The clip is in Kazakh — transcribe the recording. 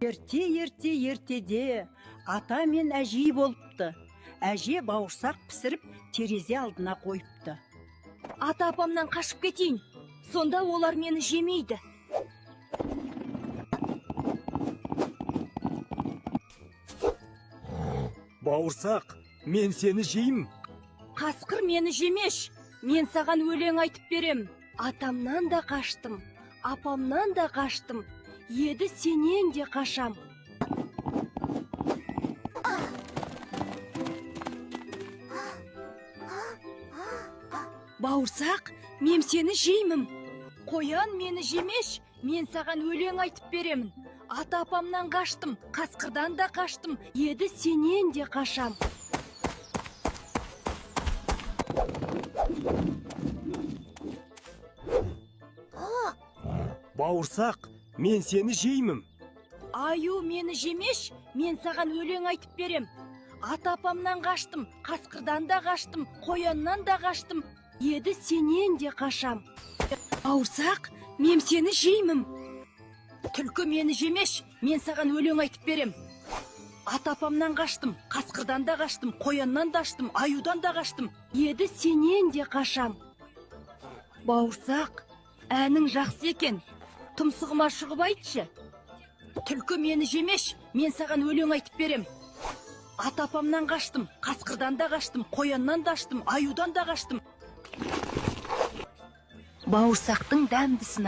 Ерте-ерте ертеде ата мен әжей болыпты. Әже бауырсақ пісіріп, терезе алдына қойыпты. Ата апамнан қашып кетейін. Сонда олар мені жемейді. Бауырсақ, мен сені жеймін. Қасқыр мені жемеш. Мен саған өлең айтып берем. Атамнан да қаштым, апамнан да қаштым. Еді сенен де қашам. Бауырсақ, мен сені жеймін. Қоян мені жемеш, мен саған өлең айтып беремін. Ата апамнан қаштым, қасқырдан да қаштым, еді сенен де қашам. Бауырсақ, мен сені жеймін. Аю мені жемеш, мен саған өлең айтып берем. Ата апамнан қаштым, қасқырдан да қаштым, қояннан да қаштым, еді сенен де қашам. Бауырсақ, мен сені жеймін. Түлкі мені жемеш, мен саған өлең айтып берем. Ата апамнан қаштым, қасқырдан да қаштым, қояннан да қаштым, аюдан да қаштым, еді сенен де қашам. Бауырсақ, әнің жақсы екен, тұмсығыма шығып айтшы. Түлкі мені жемеш, мен саған өлең айтып берем. Ата апамнан қаштым, қасқырдан да қаштым, қояннан да қаштым, аюдан да қаштым. Бауырсақтың дәмдісін